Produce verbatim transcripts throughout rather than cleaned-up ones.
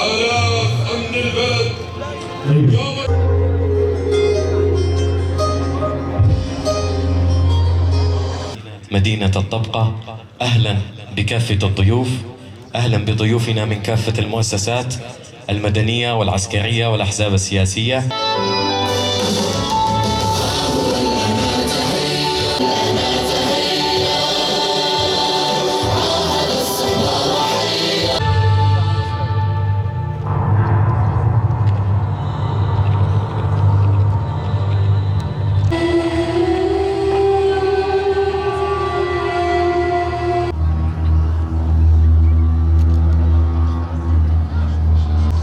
آلاف أمن البلد. مدينة الطبقة، أهلًا بكافة الضيوف، أهلًا بضيوفنا من كافة المؤسسات المدنية والعسكرية والأحزاب السياسية.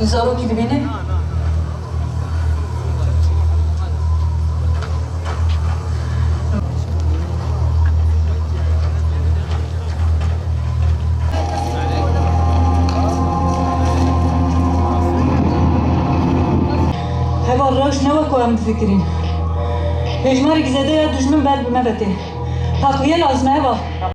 Tu zarokî dibînî? Heval, rewş ne wek ku em difikirîn. Hejmarek zêde ya dijmin ber bi me ve tê. Teqwiye lazim e, heval.